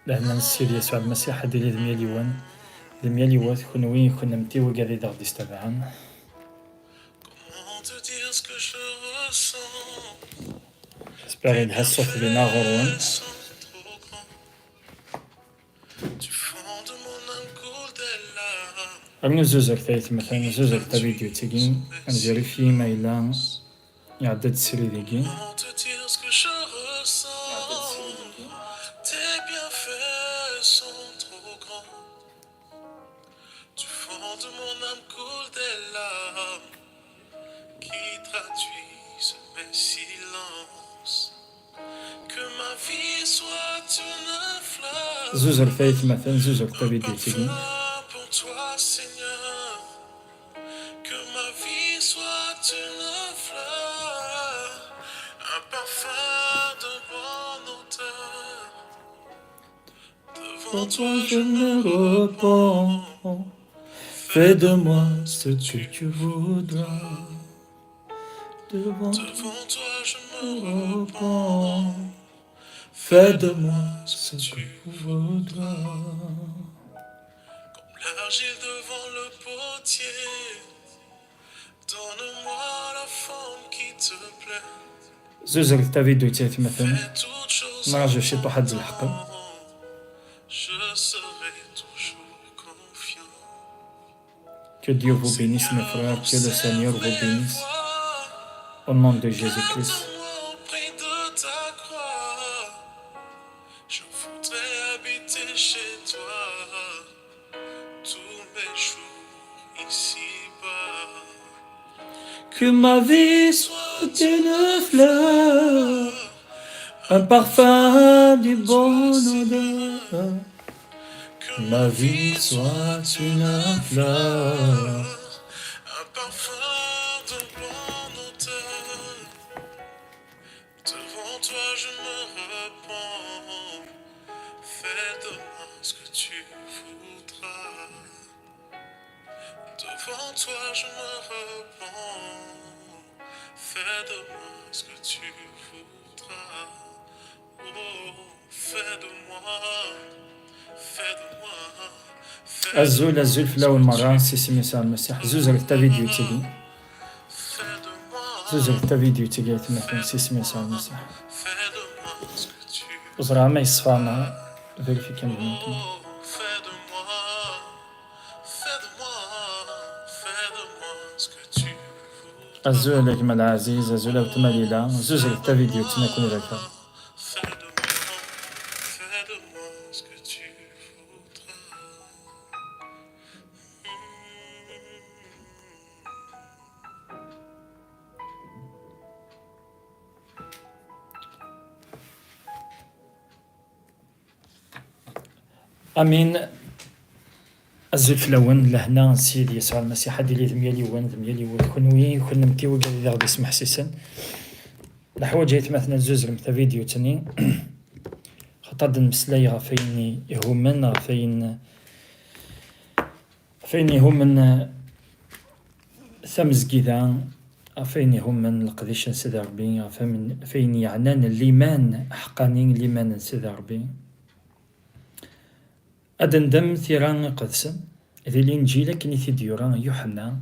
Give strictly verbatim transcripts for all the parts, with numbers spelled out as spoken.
Lehna n Sidi Yasuɛ Lmasiḥ ad d-tili d myal yiwen, d myal yiwet, kenwi, kennemti, wigad i d aɣ-d-istabaɛen. Espère yelha ṣṣut dinna ɣur-wen. Rnu zuzret aytmaten, zuzret tavidyut-agi, ad nvérifier ma yella iɛedda-d srid-agi. Du fond de mon âme coulent des larmes qui traduisent mes silences. Que ma vie soit une fleur, zuzret aytmaten, zuzret tavidyut-agi. Pour toi, Seigneur. Que ma vie soit une fleur, un parfum de bonne odeur. Devant toi, je me repens. Fais de moi ce que tu voudras. Devant toi, je me repens. Fais de moi ce que tu voudras. Comme l'argile devant le potier, donne-moi la forme qui te plaît. Zuzret tavidyut aytmaten. Fais toutes choses. Nraju ciṭuḥ ad d-lḥeqen. Je serai toujours confiant. Que Dieu vous bénisse, mes frères. Que le Seigneur vous bénisse. Au nom de Jésus-Christ. Je voudrais habiter chez toi tous mes jours ici-bas. Que ma vie soit une fleur, un parfum de bonne odeur. Que ma vie soit une fleur, un parfum de bonne odeur. Devant toi, je me repens. Fais de moi ce que tu voudras. Devant toi, je me repens. Fais de moi ce que tu voudras. Oh, fais de moi, fais de moi, fais de Azul, azul fell-awen merra, s yisem Yasuɛ Lmasiḥ. Zuzret tavidyut-agi. Fais de moi, zuzret tavidyut-agi, aytmaten, s yisem Yasuɛ Lmasiḥ. Fais de moi ce que tu veux. Ur ẓriɣ ma yeṣfa neɣ vérifier kan d nekk. Oh, fais de moi, fais de moi, fais de moi ce que tu veux. Azul a gma Lɛaziz, azul a weltma Lila, zuzret tavidyut-nni akk daka. Amin. Azul fell-awen, lehna n Sidi Yasuɛ Lmasiḥ ad d-tili d myal yiwen, d myal yiwet, kenwi, kennemti, wigad i d aɣ-d-ismeḥsisen. Leḥwaǧ aytmaten ad zuzrem tavidyut-nni, xaṭer ad d-nemmeslay ɣef ayen ihumen, ɣef ayen, ɣef ayen ihumen tamezgida, ɣef ayen ihumen leqdic n Sidi Ṛebbi, ɣef ayen, ɣef ayen yeɛnan liman aḥeqqani, liman n Sidi Ṛebbi. Ad d-nendem tira iqedsen di Linǧil akken i t-id-yura Yuḥenna,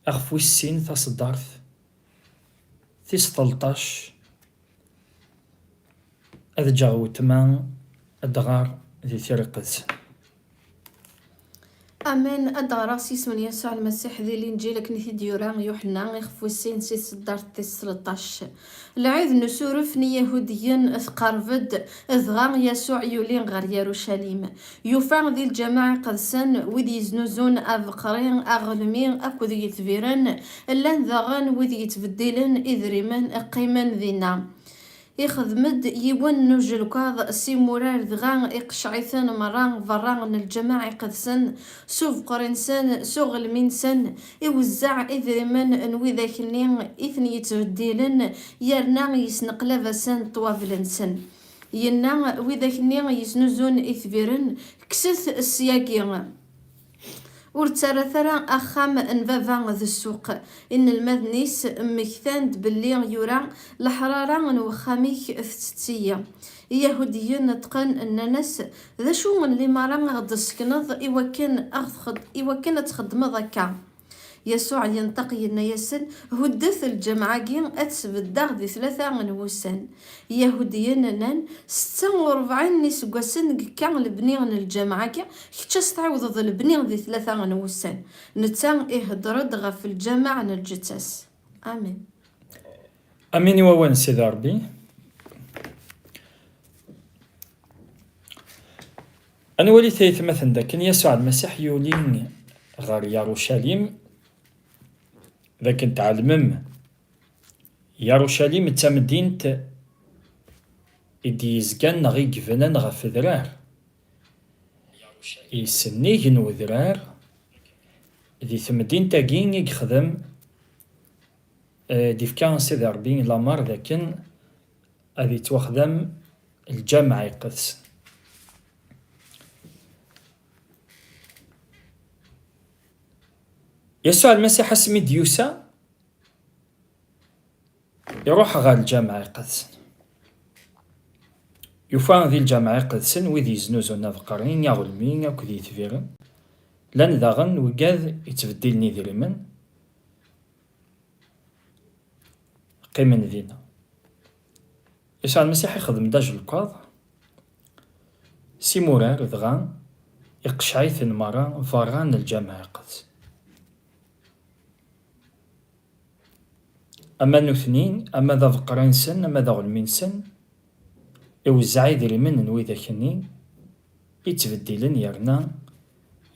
axef wis sin, taṣeddart tis tleṭṭac. Ad ǧǧeɣ weltma ad d-tɣer di tira iqedsen. Amen. Ad d-ɣreɣ s yisem n Yasuɛ Lmasiḥ di Linǧil akken i t-id-yura Yuḥenna, ixef wis sin, si tseddart tis tleṭṭac. Lɛid n usuref n Iyahudiyen tqerreb-d, dɣa Yasuɛ yuli ɣer Yarucalim. Yufa di lǧameɛ iqedsen wid yeznuzun abeqri, aɣelmi akked yetbiren, llan daɣen wid yettbeddilen idrimen qqimen dinna. Ixdem-d yiwen n ujelkaḍ s imurar, dɣa iqecceɛ-iten merra berra n lǧameɛ iqedsen, s ubeqri-nsen, s uɣelmi-nsen, iwezzeɛ idrimen n widak-nni i ten-yettbeddilen, yerna yesneqlab-asen ṭṭwabel-nsen. Yenna, widak-nni yesnuzun itbiren, kkset syagi. Ur ttarrat ara axxam n baba d ssuq. Inelmaden-is mmektan-d belli yura, leḥrara n wexxam-ik tettett-iyi. Iyahudiyen neṭqen, nnan-as: "D acu n limaṛa aɣ-d-tessekneḍ iwakken aɣ-txed-, iwakken ad txeddmeḍ akka?" Yasuɛ yenṭeq, yenna-yasen: "Huddet lǧameɛ-agi, ad t-sbeddeɣ di tlata n wussan." Iyahudiyen nnan: "Setta u ṛebɛin n iseggasen deg akka lebni n lǧameɛ-agi, kečč ad s-tɛiwdeḍ lebni di tlata n wussan." Netta ihedder-d ɣef lǧameɛ n lǧetta-s. Amin. Amin i wawal n Sidi Ṛebbi. Ad nwali tayetmaten dakken Yasuɛ Lmasiḥ yuli ɣer Yarucalim, dakken tɛelmem Yarucalim d tamdint i d-yezgan neɣ i yebnan ɣef udrar. I sennig n udrar, di temdint-agi i yexdem, eh, d-ifka Sidi Ṛebbi lameṛ dakken ad yettwaxdam lǧameɛ iqedsen. Yasuɛ Lmasiḥ asmi d-yusa, iruḥ ɣer lǧameɛ iqedsen. Yufa di lǧameɛ iqedsen wid yeznuzun abeqri, iɣelmi akked yetbiren. Llan daɣen wigad yettbeddilen idrimen, qqimen dinna. Yasuɛ Lmasiḥ ixdem-d ajelkaḍ s imurar, dɣa iqecceɛ-iten merra berra n lǧameɛ iqedsen. Ama nutni, ama d abeqri-nsen, ama d aɣelmi-nsen, iwezzeɛ idrimen n widak-nni yettbeddilen, yerna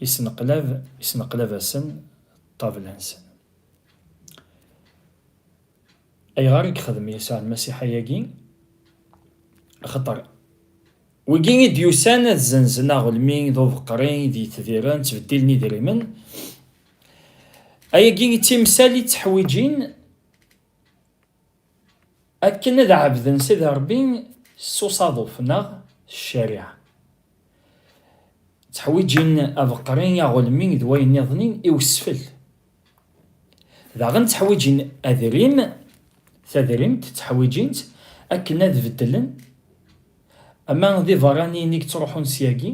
isneqlab, isneqlab-asen ṭṭabla-nsen. Ayɣer i yexdem Yasuɛ Lmasiḥ ayagi? Axaṭer wigi i d-yusan ad zzenzen aɣelmi d ubeqri d yetbiren, ttbeddilen idrimen, ayagi i d timsal i tteḥwiǧin akken ad ɛebden Sidi Ṛebbi s usaḍuf neɣ s ccariɛa. Tteḥwiǧin abeqri, aɣelmi d wayen nniḍen i usfel. Daɣen tteḥwiǧin adrim, tadrimt tteḥwiǧin-tt akken ad beddlen ama d iberraniyen i yettruḥun syagi,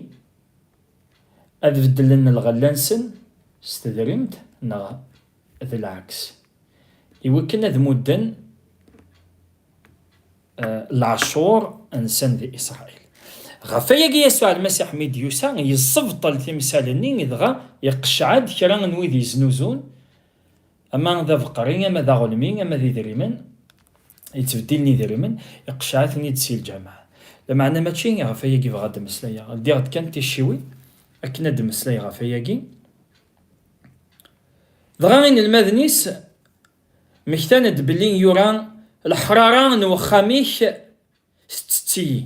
ad beddlen lɣella-nsen s tedrimt neɣ d lɛeks, iwakken ad mudden, eh, leɛcur-nsen di Isṛayil. Ɣef wayagi Yasuɛ Lmasiḥ mi d-yusa, yessebṭel timsal-nni, dɣa iqecceɛ-d kra n wid yeznuzun, ama d abeqri, ama d aɣelmi, ama d idrimen, yettbeddilen idrimen, iqecceɛ-iten-id si lǧameɛ. Lameɛna mačči ɣef wayagi bɣa ad d-mmeslayeɣ, ldiɣ-d kan ticciwin akken ad d-mmeslayeɣ ɣef wayagi. Dɣa inelmaden-is mmektan-d belli yura: "Leḥrara n wexxam-ik tettetti-yi."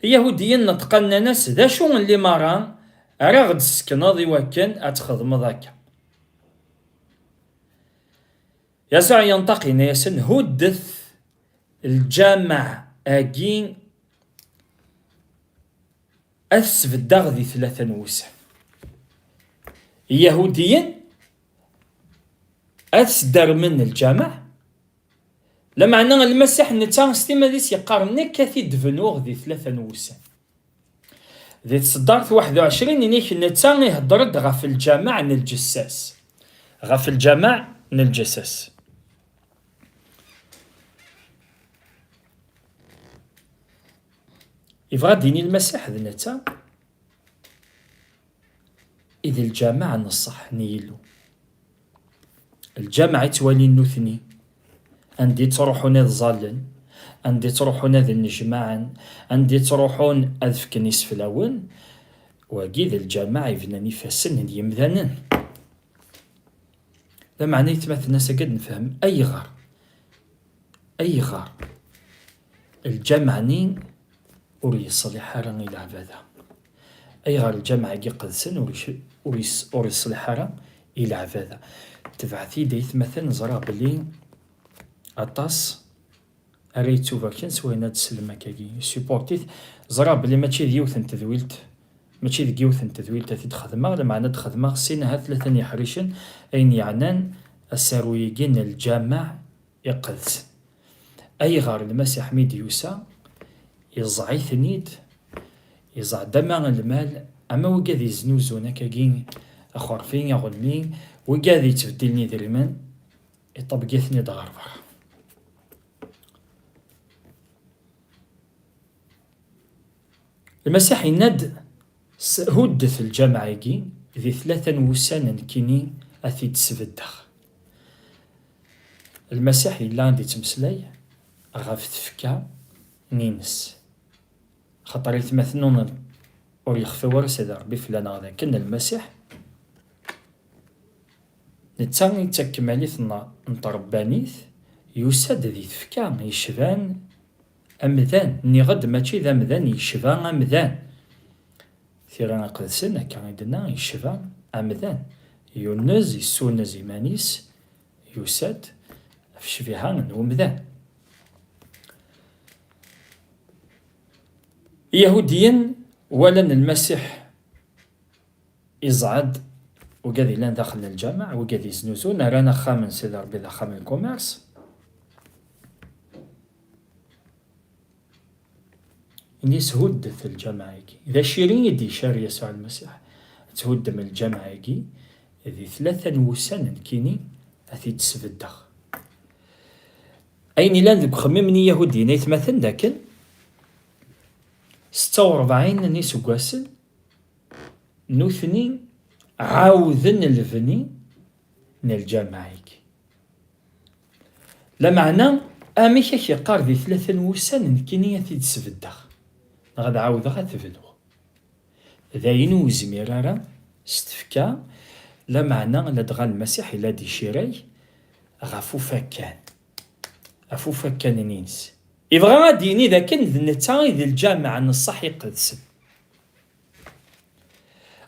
Iyahudiyen neṭqen, nnan-as: "D acu n limaṛa ara ɣ-d-tessekneḍ iwakken ad txedmeḍ akka?" Yasuɛ yenṭeq, yenna-yasen: "Huddet lǧameɛ-agi, ad t-sbeddeɣ di tlata n wussan." Iyahudiyen ad sdermen lǧameɛ, lameɛna Lmasiḥ netta s timmad-is yeqqar: "Nekk ad t-id-bnuɣ di tlata n wussan." Di tseddart waḥed u ɛecrin, inik netta ihedder-d ɣef lǧameɛ n lǧessas. Ɣef lǧameɛ n lǧessas. Yebɣa ad d-yini Lmasiḥ d netta i d lǧameɛ n ṣṣeḥ n Yillu. Lǧameɛ i ttwalin nutni, anda i ttruḥun ad ẓallen, anda i ttruḥun ad nnejmaɛen, anda i ttruḥun ad fken iseflawen, wagi d lǧameɛ yebnan ifassen n yimdanen. Lameɛna aytmaten-as akka ad nefhem ayɣer, ayɣer lǧameɛ-nni ur yeṣliḥ ara i leɛbada? Ayɣer lǧameɛ-agi iqedsen ur yec-, ur yes-, ur yeṣliḥ ara i leɛbada? Tebɛet-iyi-d aytmaten, ẓriɣ belli aṭas ara yettubarken s wayen ad d-teslem akkagi. Supportit. Ẓriɣ belli mačči d yiwet n tedwilt, mačči deg yiwet n tedwilt ad t-id-xedmeɣ, lameɛna ad d-xedmeɣ sin ahat tlata n yeḥricen, ayen yeɛnan asaru-agi n lǧameɛ iqedsen. Ayɣer Lmasiḥ mi d-yusa, iẓẓeɛ-iten-id, iẓẓeɛ-d ama lmal, ama wigad yeznuzun akkagi axurfi, aɣelmi, wigad yettbeddilen idrimen, iṭebbeg-iten-id ɣer berra. Lmasiḥ yenna-d, s-, huddet lǧameɛ-agi, di tlata n wussan nekkini ad t-id-sbeddeɣ. Lmasiḥ yella ad d-ittmeslay ɣef tfekka-nni-ines. Xaṭer aytmaten ur yexfi wara Sidi Ṛebbi fell-aneɣ d akken Lmasiḥ netta i d takmalit n, n tṛebbanit, yusa-d di tfekka yecban amdan. Nniɣ-d mačči d amdan, yecba amdan. Tira iqedsen akka i d-tenna, yecba amdan. Yunez, yessunez iman-is, yusa-d ɣef ccbiḥa n umdan. Iyahudiyen walan Lmasiḥ iẓẓeɛ-d wigad yellan daxel n lǧameɛ, wigad yeznuzun, rran axxam n Sidi Ṛebbi d axxam n lkumers. Ini-s huddet lǧameɛ-agi. D aciri i d-icar Yasuɛ Lmasiḥ. Ad thuddem lǧameɛ-agi di tlata n wussan nekkini ad t-id-sbeddeɣ. Ayen ilan deg uxemmim n Iyahudiyen aytmaten d akken setta u ṛebɛin n iseggasen nutni ɛawden lebni n lǧameɛ-agi. Lameɛna, amek ak-yeqqar di tlata n wussan nekkini ad t-id-sbeddeɣ, neɣ ad ɛawdeɣ ad t-bnuɣ? D ayen ur yezmir ara s tfekka, lameɛna ladɣa Lmasiḥ yella d-iciray ɣef ufakkan, ɣef ufakkan-nni-ines. Ibɣa ad d-yini d akken d netta i d lǧameɛ n ṣṣeḥ iqedsen.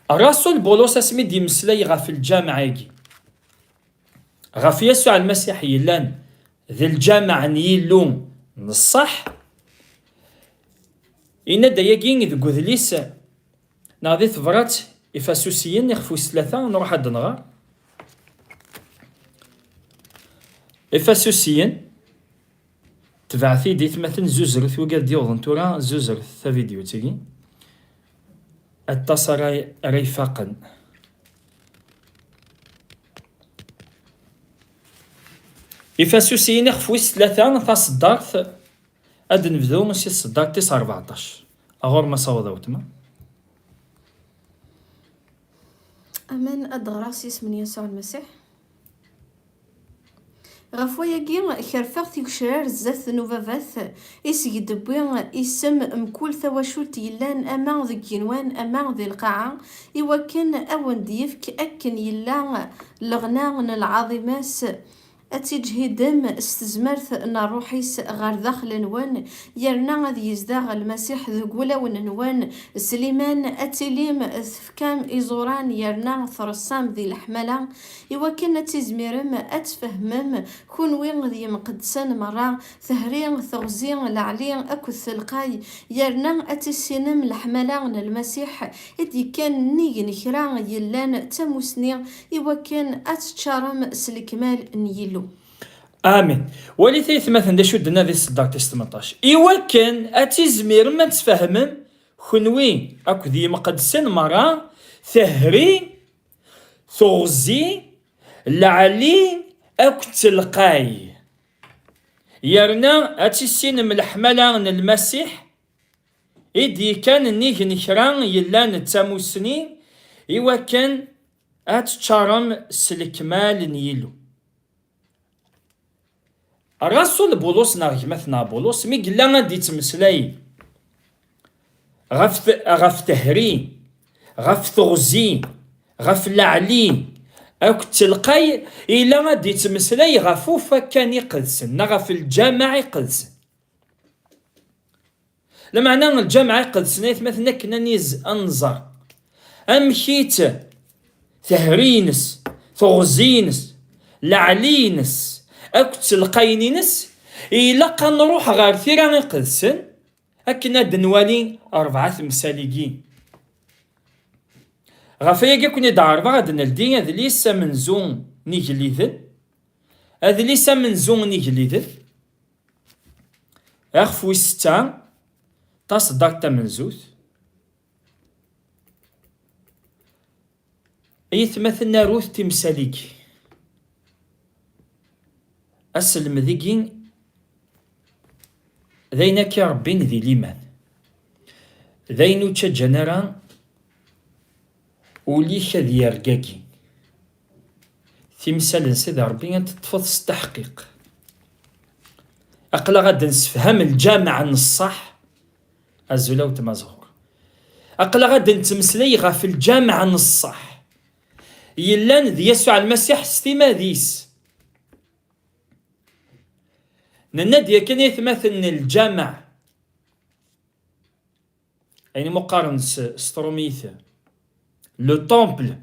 Ṛṛasul Bulus asmi d-yemmeslay ɣef lǧameɛ-agi, ɣef Yasuɛ Lmasiḥ yellan d lǧameɛ n Yillu n ṣṣeḥ, yenna-d ayagi deg udlis neɣ di tebrat Ifasusiyen, ixef wis tlata, nruḥ ad d-nɣer. Ifasusiyen, tebɛet-iyi-d aytmaten, zuzret wigad d-yewwḍen tura, zuzret tavidyut-agi. Aṭas ara, ara ifaqen. Ifasusiyen ixef wis tlata, taṣeddart, ad d-nebdu si tṣeddart tis rbeɛṭac. Ɣur-m asawaḍ a weltma. Amen, ad d-ɣreɣ s yisem n Yasuɛ Lmasiḥ. Ɣef wayagi, kerfeɣ tigecrar zdat n ubabat, i s-d-tewwi isem mkul tawacult yellan ama deg yigenwan ama di lqaɛa, i wakken a wen-d-yefk akken yella leɣna n lɛaḍima-s, ad tiǧhidem s tezmert n ṛṛuḥ-is ɣer daxel-nwen, yerna ad yezdeɣ Lmasiḥ deg wulawen-nwen, s liman ad tilim tefkam iẓuran yerna treṣṣam di leḥmala, i wakken ad tizmirem ad tfehmem, kunwi d yimqeddsen merra, tehri, teɣzi, leɛli akked telqay, yerna ad tissinem leḥmala n Lmasiḥ i d-yekkan nnig n kra yellan d tamusni, i wakken ad teččarem s lekmal n Yillu. Amin. Walit aytmaten d acu d-tenna di tṣeddart tis tmenṭac. I wakken ad tizmirem ad tfehmem, kunwi akked yimqeddsen merra, tehri, teɣzi, leɛli akked telqay. Yerna ad tissinem leḥmala n Lmasiḥ i d-yekkan nnig n kra yellan d tamusni, i wakken ad teččarem s lekmal n Yillu. Rasul Bulus neɣ gma-tneɣ Bulus, mi yella ad d-ittmeslay ɣef t-, ɣef tehri, ɣef teɣzi, ɣef leɛli, akked telqay, ila ad d-ittmeslay ɣef ufakkan iqedsen, neɣ ɣef lǧameɛ iqedsen. Lameɛna lǧameɛ iqedsen, aytmaten, akken ad niz-, ad nẓer amek-itt tehri-ines, teɣzi-ines, leɛli-ines, akked telqayen-ines, ilaq ad nruḥ ɣer tira iqedsen, akken ad nwali rebɛa temsal-igi. Ɣef wayagi, ad ken-id-ɛerḍeɣ ad neldi adlis amenzu n Igelliden, adlis amenzu n Igelliden, ixef wis setta, Taṣeddart tamenzut. Ay atmaten, arut timsal-igi. Aselmed-igi d ayen akka i rebbin di liman, d ayen ur ttaǧǧan ara ul-ik ad yergagi. Timsal n Sidi Ṛebbi ad teṭṭfeḍ s tteḥqiq. Aql-aɣ ad d-nessefham lǧameɛ n ṣṣeḥ. Azul a weltma Zhur. Aql-aɣ ad d-nettmeslay ɣef lǧameɛ n ṣṣeḥ yellan d Yasuɛ Lmasiḥ s timad-is. Nenna-d yakan i atmaten n lǧameɛ, ayen i mu qqaren s, s trumit, le temple.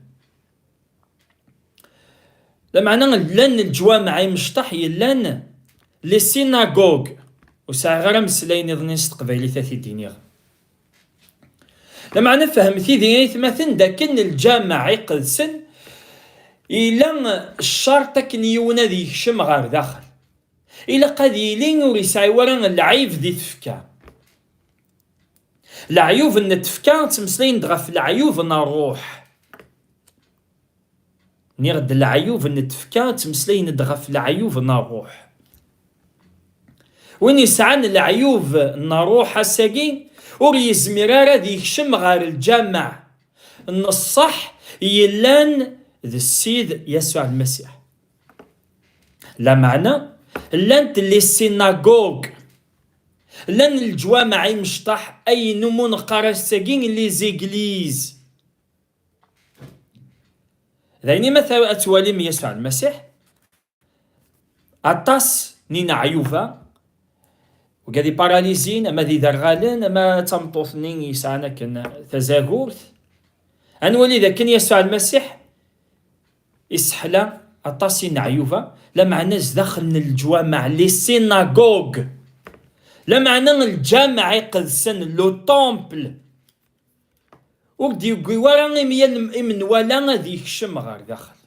Lameɛna llan leǧwameɛ imecṭaḥ yellan, les synagogues. Ur sɛiɣ ara ameslay niḍen s teqbaylit ad t-id-iniɣ. Lameɛna fehmet-iyi ay atmaten d akken lǧameɛ iqedsen yella ccerṭ akken yiwen ad yekcem ɣer daxel. Ilaq ad yili ur yesɛi wara lɛib di tfekka. Leɛyub n tfekka, ttmeslayen-d ɣef leɛyub n ṛṛuḥ. Nniɣ-d leɛyub n tfekka, ttmeslayen-d ɣef leɛyub n ṛṛuḥ. Win yesɛan leɛyub n ṛṛuḥ ass-agi, ur yezmir ara ad yekcem ɣer lǧameɛ n ṣṣeḥ yellan d Ssid Yasuɛ Lmasiḥ. Lameɛna, llant les synagogues, llan leǧwameɛ imecṭaḥ, ayen umi neqqar ass-agi les églises. D ayen imi ad twalim Yasuɛ Lmasiḥ, aṭas n ineɛyuba, wigad iparalizin, ama d iderɣalen, ama d tameṭṭut-nni yesɛan akken tazagurt. Ad nwali d akken Yasuɛ Lmasiḥ iseḥla aṭas ineɛyuba, lameɛna zdaxel n leǧwameɛ, les synagogues, lameɛna lǧameɛ iqedsen, le temple. Ur d-yewwi wara imi yal imenwala ad yekcem ɣer daxel.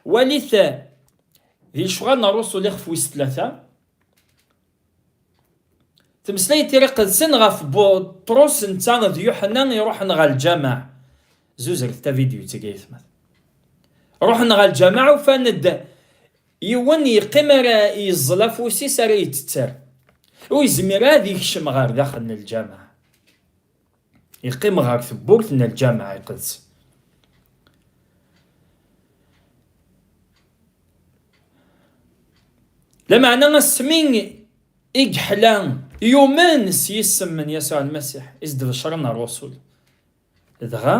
Walit, eh, di Lecɣal n Ṛṛusul ixef wis tlata, temmeslay Tira Iqedsen ɣef Buṭrus netta d Yuḥenna iṛuḥen ɣer lǧameɛ. Zuzret tavidyut-agi ay atmaten. Ṛuḥen ɣer lǧameɛ, ufan-d yiwen yeqqim ara yeẓẓel afus-is ara yetter. Ur yezmir ara ad yekcem ɣer daxel n lǧameɛ. Yeqqim ɣer tewwurt n lǧameɛ iqedsen. Lameɛna asmi i yeḥla, yumen s yisem n Yasuɛ Lmasiḥ i s-d-beccren ṛṛusul, dɣa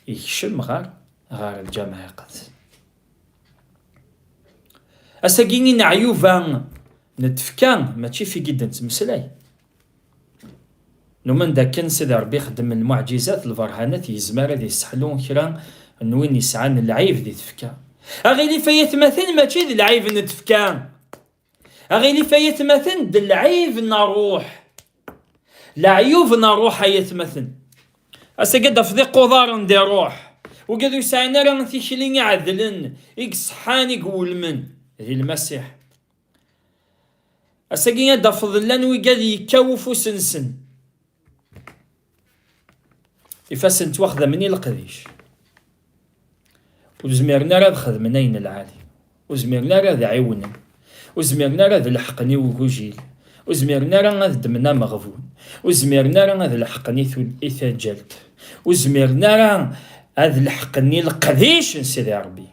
yekcem ɣer, ɣer lǧameɛ iqedsen. Ass-agi ineɛyuba n tfekka, mačči f igi d-nettmeslay. Numen d akken Sidi Ṛebbi ixeddem lmuɛǧizat, lberhanat, yezmer ad yesseḥlu kra n win yesɛan lɛib di tfekka. Aɣilif ay atmaten mačči d lɛib n tfekka. Aɣilif ay atmaten d lɛib n ṛṛuḥ. Leɛyub n ṛṛuḥ ay atmaten. Ass-agi ad d-tafeḍ iqudaren di ṛṛuḥ. Wigad ur sɛin ara tikli iɛedlen, i iṣeḥḥan, i iwulmen di Lmasiḥ. Ass-agi ad d-tafeḍ llan wigad yekkaw ufus-nsen. Ifassen ttwaxdamen i leqdic. Ur zmiren ara ad xedmen ayen lɛali. Ur zmiren ara ad ɛiwnen. Ur zmiren ara ad leḥqen i ugujil. Ur zmiren ara ad ddmen ameɣbun. Ur zmiren ara ad leḥqen i tu-, i taǧǧalt. Ur zmiren ara ad leḥqen i leqdic n Sidi Ṛebbi.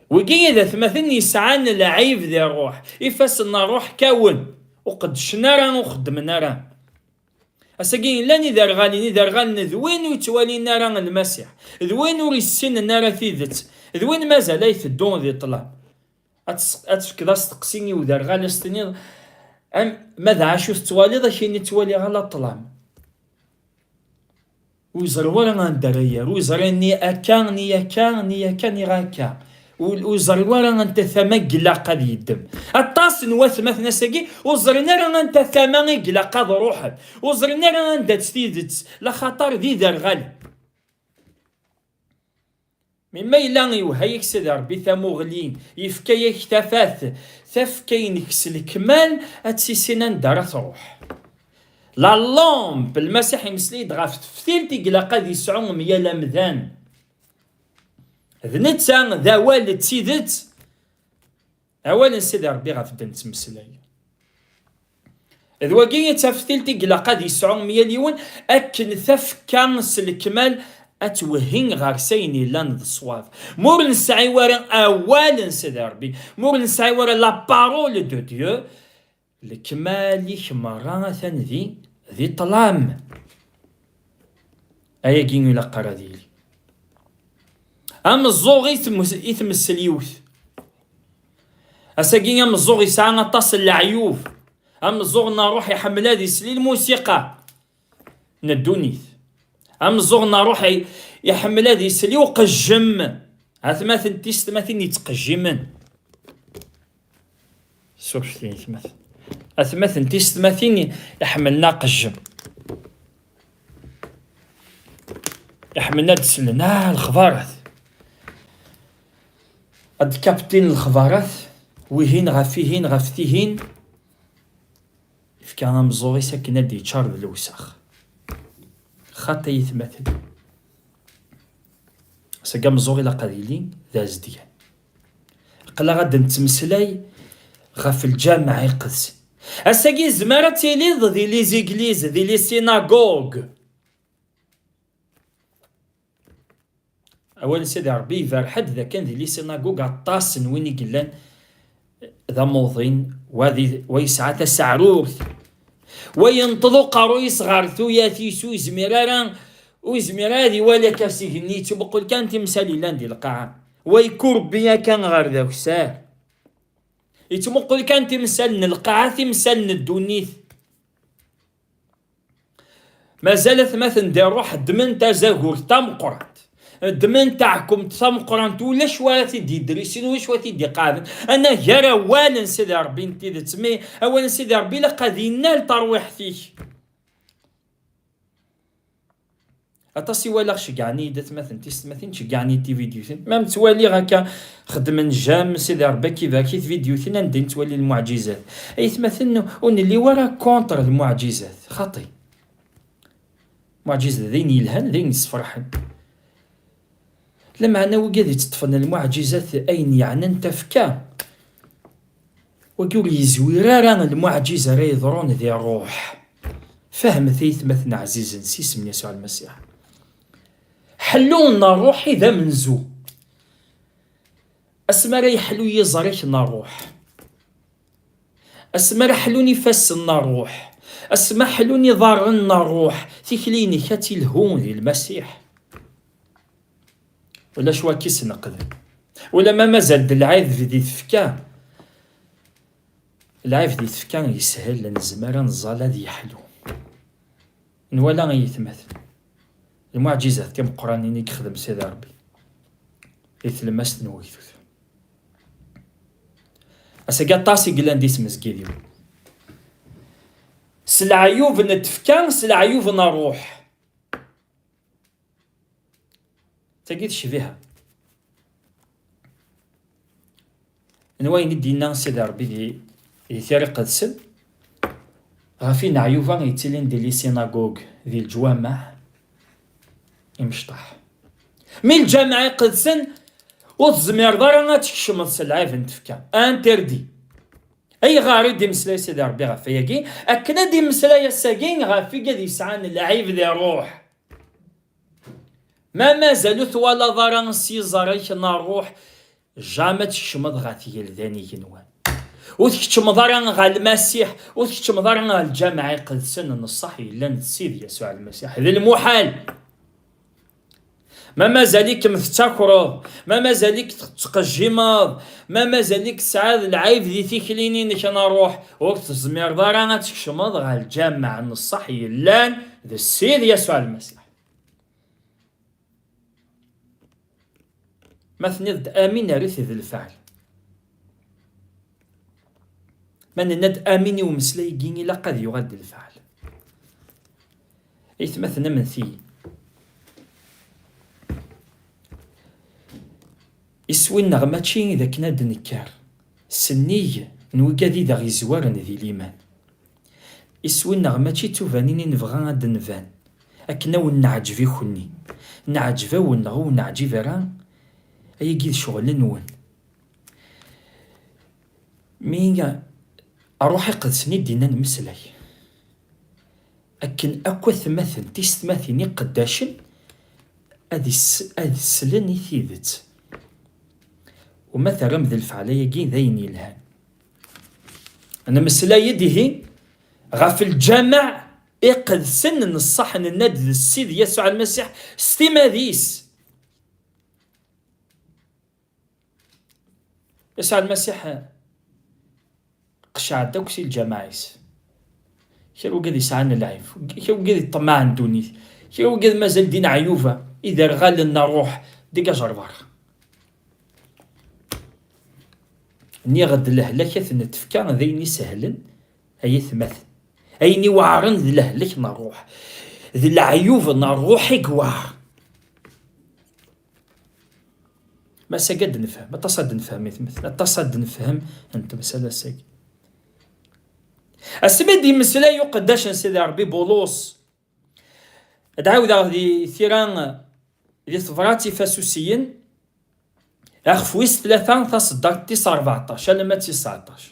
Wigi i d atmaten yesɛan lɛib di ṛṛuḥ. Ifassen n ṛṛuḥ kkawen. Ur qeddcen ara, ur xeddmen ara. Ass-agi llan iderɣalen, iderɣalen d win ur ttwalin ara Lmasiḥ, d win ur issinen ara tidet, d win mazal ay teddun di ṭṭlam. Ad tes-, ad tefkeḍ asteqsi i uderɣal, ad s-tiniḍ, am, ma d acu tettwaliḍ, ad k-yini ttwaliɣ ala ṭṭlam. Ur yeẓri wara anda ara yerr, ur yeẓri ni akka, ni akka, ni akka, ni akka. Ur, ur yeẓri wara anta tama i ilaq ad yeddem. Aṭas n watmaten ass-agi ur ẓrin ara anta tama i ilaq ad ruḥen, ur ẓrin ara anda-tt tidet, laxaṭer d iderɣalen. Mi ma yella yewha-yak Sidi Ṛebbi tamuɣli, yefka-yak tafat, tafekka-inek s lekmal, ad tissineḍ anda ara truḥ. La lampe, Lmasiḥ imeslay-d ɣef teftilt i ilaq ad yesɛu myal amdan. D netta, d awal, d tidet. Awal n Sidi Ṛebbi ɣef d-nettmeslay. D wagi i d taftilt i ilaq ad yesɛu myal yiwen, akken tafekka s lekmal ad twehhi ɣer sayen yellan d ṣṣwab. Ma ur nesɛi wara awal n Sidi Ṛebbi, ma ur nesɛi wara la parole de Dieu, lekmal-ik merra atan di, di ṭṭlam. Ayagi ilaq ara d-yili. Ameẓẓuɣ i tmes-, i tmesliwt. Ass-agi ameẓẓuɣ yesɛa aṭas n leɛyub. Ameẓẓuɣ n ṛṛuḥ iḥemmel ad isel i lmusiqa n ddunit. Ameẓẓuɣ n ṛṛuḥ i-, iḥemmel ad isel i uqejjem. Atmaten tisetmatin yettqejjimen. Surfet-iyi atmaten. Atmaten tisetmatin iḥemmlen aqejjem. Iḥemmlen ad slen, ah, lexbarat. Ad kaptin lexbarat, wihin ɣef ihin ɣef tihin. Yefka ameẓẓuɣ-is akken ad d-yeččar d lewsex. Xaṭi yetmaten. Seg ameẓẓuɣ ilaq ad yili d azedgan. Aql-aɣ ad d-nettmeslay ɣef lǧameɛ iqedsen. Ass-agi, tzemreḍ ad tiliḍ di les églises, di les synagogues. Awal n Sidi Ṛebbi iberreḥ-d d akken di les synagogues aṭas n win i yellan d amuḍin, wa di, wa yesɛa tasaɛrurt, wa yenṭeḍ uqerruy-is ɣer tuyat-is, ur yezmir ara, ur yezmir ara ad iwali akka s igenni, yettmuqul kan timsal yellan di lqaɛa, wa yekkurebbi akka ɣer d akessar, yettmuqul kan timsal n lqaɛa, timsal n ddunit. Mazal atmaten di ṛṛuḥ ddmen tazagurt tameqqrant, ddmen taɛkumt tameqqrant, ulac wa ara t-id-idrisin, ulac wa t-id-iqeɛden. Anagar awal n Sidi Ṛebbi n tidet, mi awal n Sidi Ṛebbi ilaq ad innal tarwiḥt-ik. Aṭas i walaɣ ceggɛen-iyi-d atmaten tisetmatin, ceggɛen-iyi-d tividyutin. Ma ttwaliɣ akka xeddmen jam, Sidi Ṛebbi ad k-ibarek, i tvidyutin anda i nettwali lmuɛǧizat. Aytmaten, ur nelli wara contre lmuɛǧizat, xaṭi. Lmuɛǧizat d ayen yelhan, d ayen yessefraḥen. Lameɛna wigad itteṭṭfen lmuɛǧizat ayen yeɛnan tafekka, wagi ur yezwir ara lmuɛǧiza ara yeḍrun di ṛṛuḥ. Fehmet aytmaten ɛzizen s yisem n Yasuɛ Lmasiḥ. Ḥellu n ṛṛuḥ i d amenzu. Asmi ara yeḥlu yiẓri-k n ṛṛuḥ, asmi ara ḥlun ifassen n ṛṛuḥ, asmi ḥlun iḍarren n ṛṛuḥ, tikli-inek ad tilhu di Lmasiḥ. Ulac wakk i s-neqden. Ulamma mazal-d lɛib di tfekka. Lɛib di tfekka yeshel, nezmer ad neẓẓal ad yeḥlu. Nwala aytmaten. Lmuɛǧizat timeqqranin i yexdem Sidi Ṛebbi di tlemmast n wegdud. Ass-agi aṭas i yellan di tmezgidin. S leɛyub n tfekka, s leɛyub n ṛṛuḥ. Tagi d ccbiha n wayen i d-yenna Sidi Ṛebbi di, di Tira Iqedsen ɣef ineɛyuba yettilin di les synagogues, di leǧwameɛ imecṭaḥ. Mi lǧameɛ iqedsen ur tezmireḍ ara ad tkecmeḍ s lɛib n tfekka, interdit. Ayɣer i d-imeslay Sidi Ṛebbi ɣef wayagi? Akken ad d-imeslay ass-agi ɣef wigad yesɛan lɛib di ṛṛuḥ. Ma mazal ur twalaḍ ara s yiẓri-k n ṛṛuḥ, jamais tkecmeḍ ɣer tgelda n igenwan. Ur tkeččmeḍ ara ɣer Lmasiḥ, ur tkeččmeḍ ara ɣer lǧameɛ iqedsen n ṣṣeḥ yellan d Sidi Yasuɛ Lmasiḥ. D lmuḥal. Ma mazal-ikem tettakreḍ, ma mazal-ik tettqejjimeḍ, ma mazal-ik tesɛiḍ lɛib di tikli-inek n ṛṛuḥ, ur tezmireḍ ara ad tkecmeḍ ɣer lǧameɛ n ṣṣeḥ yellan d Sidi Yasuɛ Lmasiḥ. Ma tenniḍ-d amin, err-it d lfeɛl. Ma nenna-d amin i umeslay-agi, ilaq ad yuɣal d lfeɛl. Aytmaten, amnet-iyi. Iswi-nneɣ mačči d akken ad d-nekker s nnig n wigad i d aɣ-yezwaren di liman. Iswi-nneɣ mačči d tubanin i nebɣa ad d-nban, akken a wen-neɛǧeb i kenni. Neɛǧeb-awen neɣ ur neɛǧib ara, ayagi d ccɣel-nwen. Mi Ṛṛuḥ Iqedsen i d-inna nmeslay, akken akk atmaten, tisetmatin, iqeddacen ad is-, ad slen i tidet. U ma terram d lefɛal ayagi d ayen yelhan. Nmeslay-d ihi ɣef lǧameɛ iqedsen n ṣṣeḥ, nenna-d d Ssid Yasuɛ Lmasiḥ s timad-is. Yasuɛ Lmasiḥ qecɛed akk si lǧameɛ-is. Kra wigad yesɛan lɛib, kra wigad iṭṭemmaɛen ddunit, kra wigad mazal din ɛyuba, iderɣalen n ṛṛuḥ, dégage ar berra. Nniɣ-d lehlak ad ten-tefka d ayen isehlen, ay atmaten. Ayen iweɛren d lehlak n ṛṛuḥ, d leɛyub n ṛṛuḥ i iweɛren. Ma s-agi ad nefhem, aṭas ad nefhem, aytmaten, aṭas ad nefhem n temsala-agi. Asmi d-yemmeslay uqeddac n Sidi Ṛebbi Bulus, ad ɛawdeɣ di tira, di tebrat Ifasusiyen, axef wis tlata, taṣeddart tis rbeɛṭac alamma d tis tseɛṭac.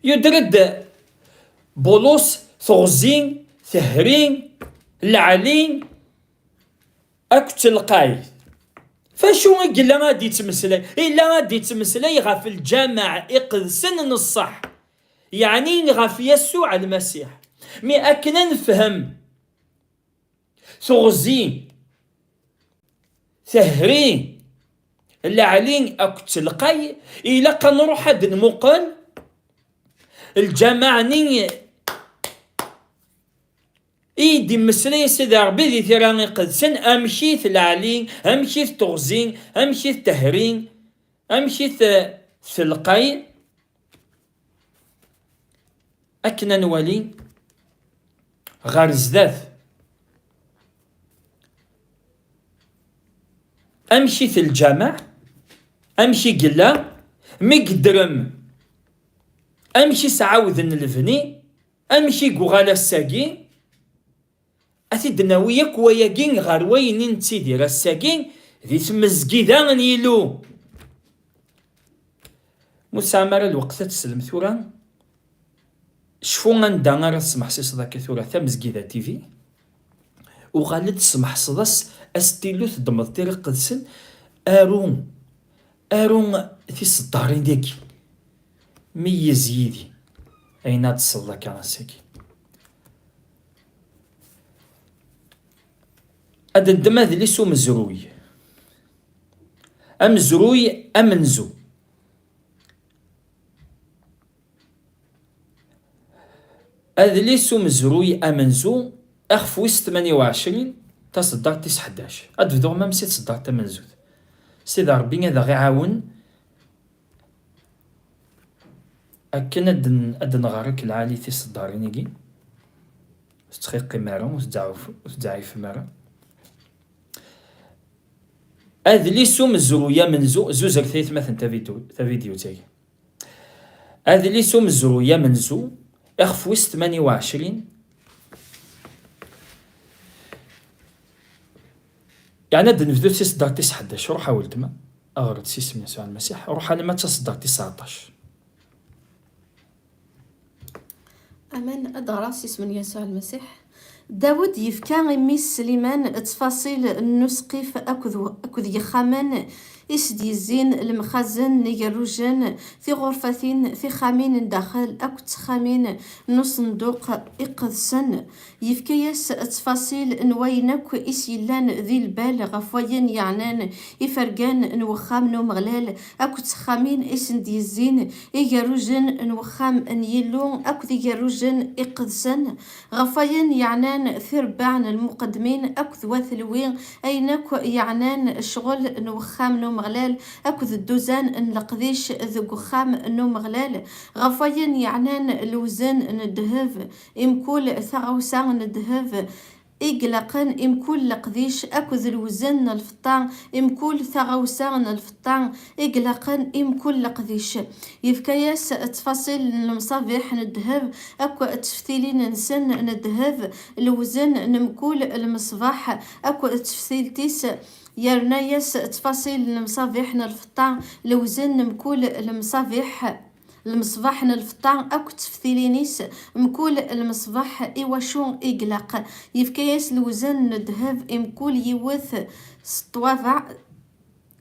Yuder-d Bulus teɣzi, tehri, leɛli akked telqay. Facu i yella ad d-yettmeslay? Yella ad d-yettmeslay ɣef lǧameɛ iqedsen n ṣṣeḥ, yeɛni ɣef Yasuɛ Lmasiḥ. Mi akken ad nefhem teɣzi, tehri, leɛli akked telqay, ilaq ad nruḥ ad nmuqel lǧameɛ-nni i d-immeslay Sidi Ṛebbi di tira iqedsen, amek i t-leɛli, amek i t-teɣzi, amek i t-tehri, amek i t-telqay. Akken ad nwali ɣer zdat, amek i t-lǧameɛ, amek i yella, mi yeddrem, amek i s-ɛawden lebni, amek i yuɣal ass-agi. Ad t-id-nawi akk wayagi ɣer wayen i nettidir ass-agi di tmezgida n Yillu. Ma ur tesɛam ara lweqt ad teslem tura, cfu anda ara tesmeḥsiseḍ akka tura, Tamezgida T V. Uɣal-d tesmeḥseḍ-as astilu, teddmeḍ tira iqedsen, aru, aru tiseddarin dagi. Meyyez yid-i ayen ad tesleḍ akka ass-agi. Ad neddem adlis umezruy. Amezruy amenzu. Adlis umezruy amenzu, axef wis tmanya u ɛecrin, taseddart tis ḥdac. Ad bduɣ mam si tseddart tamenzut. Sidi Ṛebbi ad aɣ-iɛawen akken ad n-, ad nɣer akk lɛali tiseddarin-agi. Ur tettxiqim ara, ur tettɛuf-, ur tettɛifem ara. Adlis umezruy amenzu, zuzret aytmaten tavidu-, tavidyut-agi. Adlis umezruy amenzu, ixef wis tmanya u ɛecrin. Yeɛni ad d-nebdu d tiseddart tis ḥdac, ruḥ a weltma, ɣer-d s isem n Yasuɛ Lmasiḥ, ruḥ alma d taseddart tis tseɛṭac. Amen. Ad ɣreɣ s isem n Yasuɛ Lmasiḥ. Dawed yefka i mmi-s Sliman ttfaṣil n usqif akked, akked yexxamen i s-d-yezzin, lemxazen n igerrujen, tiɣurfatin, tixxamin n daxel akked texxamin n usenduq iqedsen. Yefka-yas ttfaṣil n wayen akk i s-yellan di lbal ɣef wayen yeɛnan ifergan n wexxam n Umeɣlal akked texxamin i sen-d-yezzin, igerrujen n wexxam n Yillu akked igerrujen iqedsen, ɣef wayen yeɛnan tirebbaɛ n lmuqeddmin akked wat lwi, ayen akk yeɛnan ccɣel n wexxam n Umeɣlal akked dduzan n leqdic deg wexxam n Umeɣlal, ɣef wayen yeɛnan lewzen n ddheb, i mkul taɣawsa n ddheb, i ilaqen i mkul leqdic, akked lewzen n lfeṭṭa i mkul taɣawsa n lfeṭṭa i ilaqen i mkul leqdic. Yefka-yas ttfaṣil n lemṣabiḥ n ddheb akk teftilin-nsen n ddheb, lewzen n mkul lmeṣbaḥ akk teftilt-is, yerna-yas ttfaṣil n lemṣabiḥ n lfeṭṭa, lewzen n mkul lemṣabiḥ, lmeṣbaḥ n lfeṭṭa akk teftilin-is, mkul lmeṣbaḥ i wacu i ilaq. Yefka-yas lewzen n ddheb i mkul yiwet s ṭṭwabeɛ,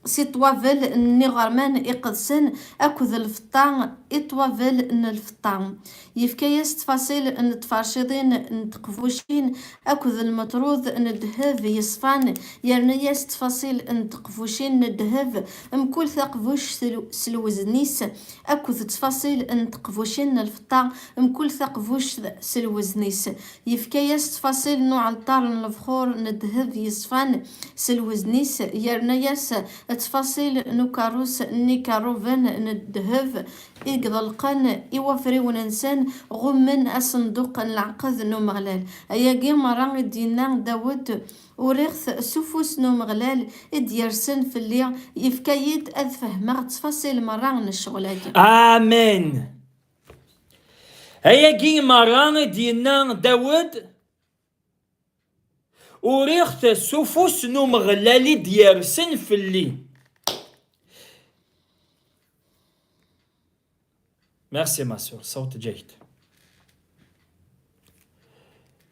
si ṭṭwabel n iɣerman iqedsen akked lfeṭṭa i ṭṭwabel n lfeṭṭa. Yefka-yas ttfaṣil n tferciḍin n teqbucin akked lmeṭrud n ddheb yeṣfan, yerna-yas ttfaṣil n teqbucin n ddheb, mkul taqbuct s lw-, s lwezn-is, akked ttfaṣil n teqbucin n lfeṭṭa, mkul taqbuct s lwezn-is. Yefka-yas ttfaṣil n uɛalṭar n lebxur n ddheb yeṣfan s lwezn-is, yerna-yas ttfaṣil n ukerrus n ikerruben n ddheb i iḍelqen i wafriwen-nsen, ɣummen asenduq n leɛqed n Umeɣlal. Ayagi merra i d-yenna Dawed, uriɣ-t s ufus n Umeɣlal i d-yersen fell-i, yefka-yi-d ad fehmeɣ ttfaṣil merra n ccɣel-agi. Amen. Ayagi merra i d-yenna Dawed, uriɣ-t s ufus n Umeɣlal i d-yersen fell-i. Merci, ma sœur, ṣṣut ǧayt.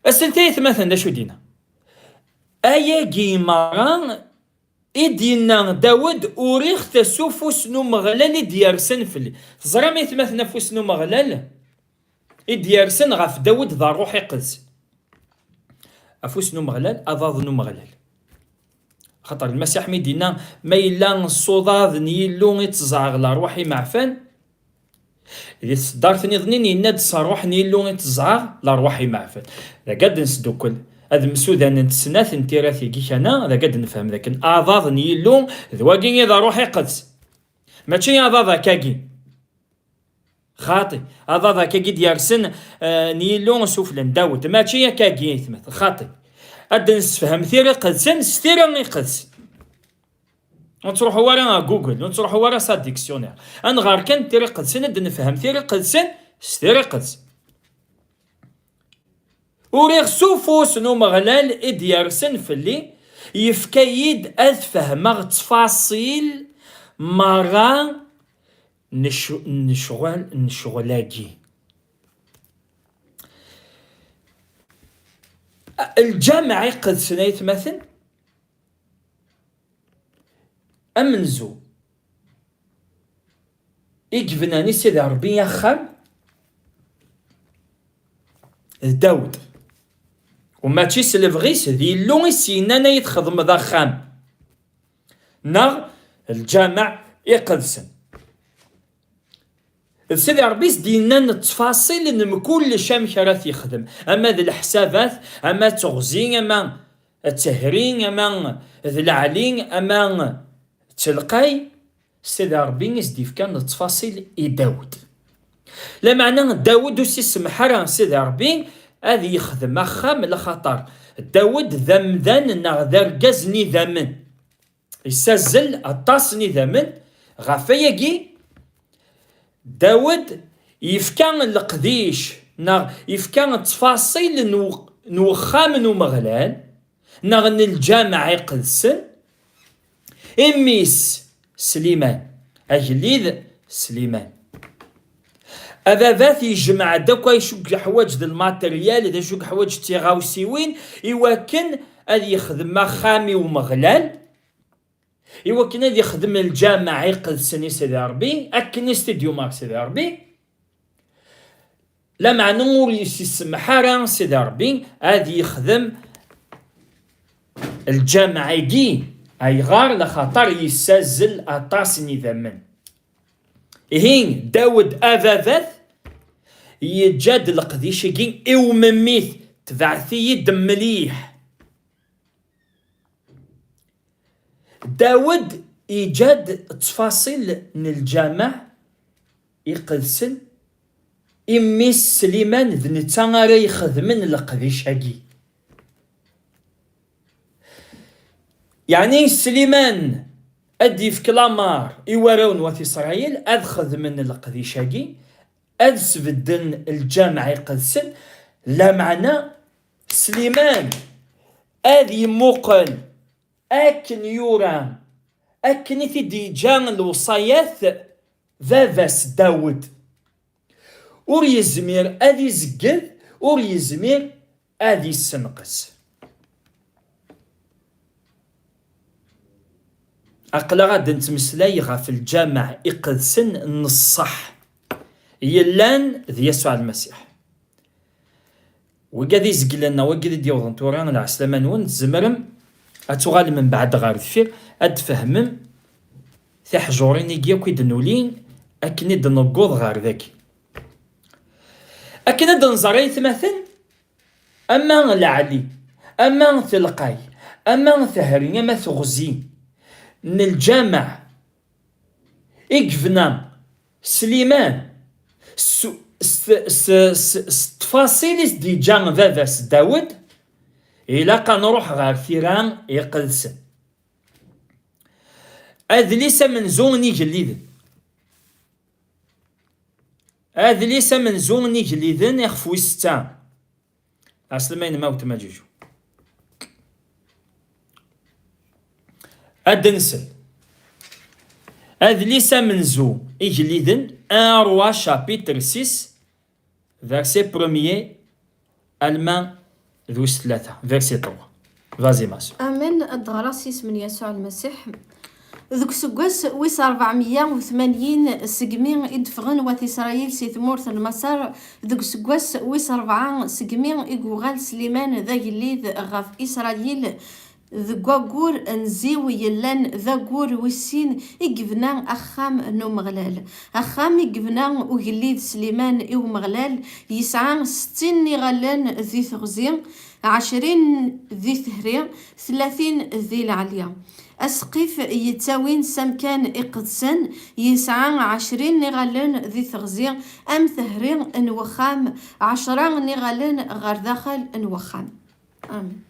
Asemt ay atmaten, d acu d-yenna? Ayagi merra i d-yenna Dawed, uriɣ-t s ufus n Umeɣlal i d-yersen fell-i. Teẓram ay atmaten afus n Umeɣlal i d-yersen ɣef Dawed d Ṛṛuḥ Iqedsen. Afus n Umeɣlal, aḍad n Umeɣlal. Xaṭer Lmasiḥ mi d-yenna, ma yella s uḍad n Yillu i tteẓẓɛeɣ lerwaḥ imeɛfan, di tseddart nniḍen yenna-d, s ṛṛuḥ n Yillu i tteẓẓɛeɣ lerwaḥ imeɛfan. Dagi ad d-nesdukkel, ad msudanent snat n tirat-agi kana, dagi ad d-nefhem dakken aḍad n Yillu d wagi i d Ṛṛuḥ Iqedsen. Mačči aḍad akkagi. Xaṭi, aḍad akkagi d-yersen, eh, n Yillu sufella n Dawed. Mačči akkagi, ay atmaten, xaṭi. Ad d-nessefhem tira iqedsen s tira iqedsen. Ur nettruḥu ara ɣer Google, ur nettruḥu ara s dictionnaire. Ad nɣer kan tira iqedsen, ad d-nefhem tira iqedsen s tira iqedsen. Uriɣ s ufus n Umeɣlal i d-yersen fell-i, yefka-yi-d ad fehmeɣ ttfaṣil merra n cc-, n ccɣel, n ccɣel-agi. Lǧameɛ iqedsen, ay atmaten, amenzu i yebnan i Sidi Ṛebbi axxam d Dawed. U mačči s lebɣi-s, d Yillu i s-yennan ay txedmeḍ axxam, neɣ lǧameɛ iqedsen. D Sidi Ṛebbi i s-d-yennan ttfaṣil n mkullec amek ara t-yexdem, ama d leḥsabat, ama d teɣzi, ama d tehri, ama d leɛli, ama d telqay. Sidi Ṛebbi i s-d-ifkan ttfaṣil i Dawed. Lameɛna Dawed ur s-isemmeḥ ara Sidi Ṛebbi ad yexdem axxam, laxaṭer Dawed d amdan neɣ d argaz n idammen. Yessazzel aṭas n idammen. Ɣef wayagi, Dawed yefka leqdic, neɣ yefka ttfaṣil n u-, n uxxam n Umeɣlal, neɣ n lǧameɛ iqedsen, i mmi-s Sliman, agellid Sliman. Ababat yejmeɛ-d akk acu i yeḥwaǧ d lmateryal, d acu i yeḥwaǧ d tiɣawsiwin, i wakken ad yexdem axxam i Umeɣlal, i wakken ad yexdem lǧameɛ iqedsen i Sidi Ṛebbi, akken i s-t-id-yumeṛ Sidi Ṛebbi. Lameɛna ur s-isemmeḥ ara Sidi Ṛebbi ad yexdem lǧameɛ-agi. Ayɣer? Laxaṭer yessazzel aṭas n idammen. Ihi, Dawed ababat yeǧǧa-d leqdic-agi i umemmit, tebɛet-iyi-d mliḥ. Dawed iǧǧa-d ttfaṣil n lǧameɛ iqedsen, i mmi-s Sliman d netta ara ixedmen leqdic-agi. Yeɛni Sliman ad d-yefk lamer i warraw n wat Isṛayil ad xedmen leqdic-agi, ad sbedden lǧameɛ iqedsen, lameɛna Sliman ad yemmuqel akken yura, akken i t-id-yeǧǧa lewṣayat baba-s Dawed. Ur yezmir ad izegged, ur yezmir ad issenqes. Aql-aɣ ad nettmeslay ɣef lǧameɛ iqedsen n ṣṣeḥ yellan d Yasuɛ Lmasiḥ. Wigad izeglen neɣ wigad i d-yewwḍen tura, lɛeslama-nwen, tzemrem ad tuɣalem mbeɛd ɣer deffir, ad d-tfehmem tiḥjurin-agi akk i d-nuli akken i d-newweḍ ɣer dagi. Akken ad nẓer aytmaten, ama leɛli, ama telqay, ama tehri, ama teɣzi n lǧameɛ i yebna Sliman s, s, s, s, s tfaṣil i s-d-yeǧǧa baba-s Dawed, ilaq ad nruḥ ɣer tira iqedsen. Adlis amenzu n igelliden. Adlis amenzu n igelliden, ixef wis setta. Ɛeslama-inem a weltma Ǧuǧu. Ad d-nsel. Adlis amenzu igelliden, un Roi chapitre six, verset premier alma d wis tlata, verset trois. Vas-y, ma sœur. Amen. Ad d-ɣreɣ s yisem n Yasuɛ Lmasiḥ. Deg useggas wis ṛebɛemya u tmanyin segmi i d-ffɣen wat Isṛayil si tmurt n Maṣer, deg useggas wis ṛebɛa segmi i yuɣal Sliman d agellid ɣef Isṛayil, deg waggur n Ziw yellan d aggur wis sin i yebna axxam n Umeɣlal. Axxam i yebna ugellid Sliman i Umeɣlal yesɛa settin n iɣallen di teɣzi, ɛecrin di tehri, tlatin di leɛli. Aseqqif yettawin s amkan iqedsen yesɛa ɛecrin n iɣallen di teɣzi, am tehri n wexxam, ɛecra n iɣallen ɣer daxel n wexxam. Amen.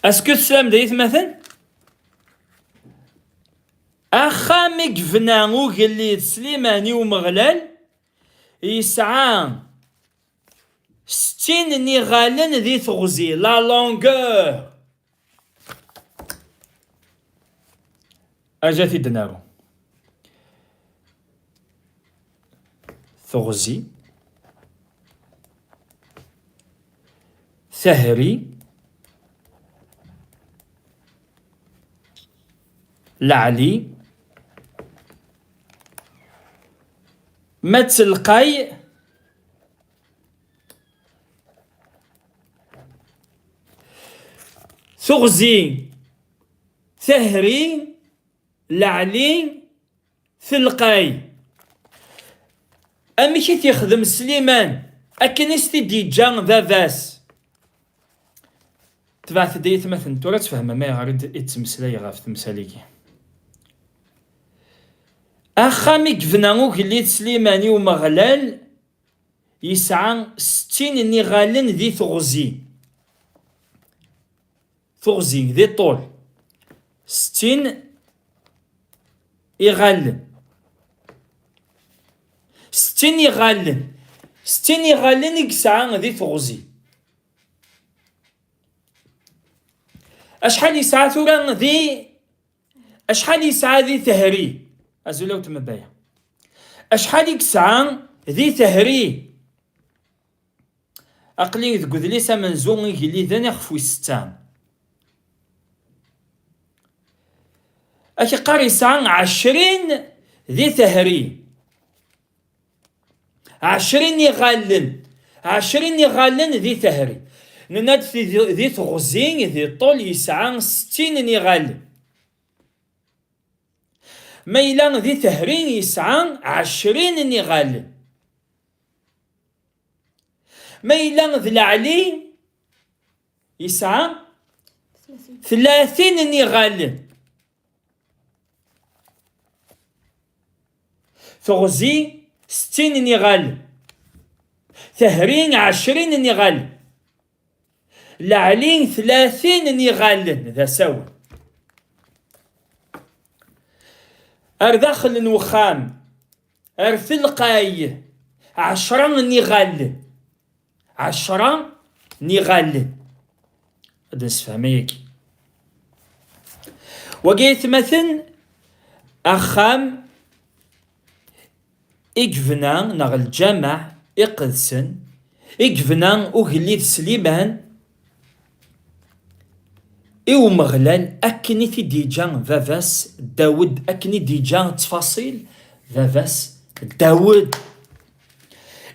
Est-ce que teslam-d, ay atmaten? Axxam i yebna ugellid Sliman i Umeɣlal yesɛa settin n iɣallen di teɣzi, la longueur. Aja t-id-naru. Teɣzi, tehri, leɛli, ma d telqay, teɣzi, tehri, leɛli, telqay. Amek i t-yexdem Sliman akken i s-t-id-yeǧǧa baba-s? Tebɛet-d ay atmaten, tura tfehmem ayɣer i d-, i d-ttmeslayeɣ ɣef temsal-agi. Axxam i yebna ugellid Sliman i Umeɣlal yesɛa settin n iɣallen di teɣzi. Teɣzi di ṭṭul. Settin iɣallen. Settin iɣallen. Settin iɣallen i yesɛa di teɣzi. Acḥal yesɛa tura di, acḥal yesɛa di tehri? Azul a weltma Baya. Acḥal i yesɛa di tehri? Aql-i deg udlis amenzu igelliden ixef wis setta. Ad k-iqqar yesɛa ɛecrin di tehri. Ɛecrin iɣallen. Ɛecrin iɣallen di tehri. Nenna-d di, di teɣzi, di ṭṭul yesɛa settin n iɣallen. Ma yella di tehri yesɛa ɛecrin n iɣallen. Ma yella d leɛli yesɛa tlatin n iɣallen. Teɣzi settin n iɣallen. Tehri ɛecrin n iɣallen. Leɛli tlatin n iɣallen d asawen. Ar daxel n wexxam, ar telqay, ɛecra n iɣallen. Ɛecra n iɣallen. Ad d-nessefhem ayagi. Wagi aytmaten, axxam i yebna, neɣ lǧameɛ iqedsen, i yebna ugellid Sliman i Umeɣlal, akken i t-id-yeǧǧa baba-s Dawed, akken i d-yeǧǧa ttfaṣil baba-s Dawed.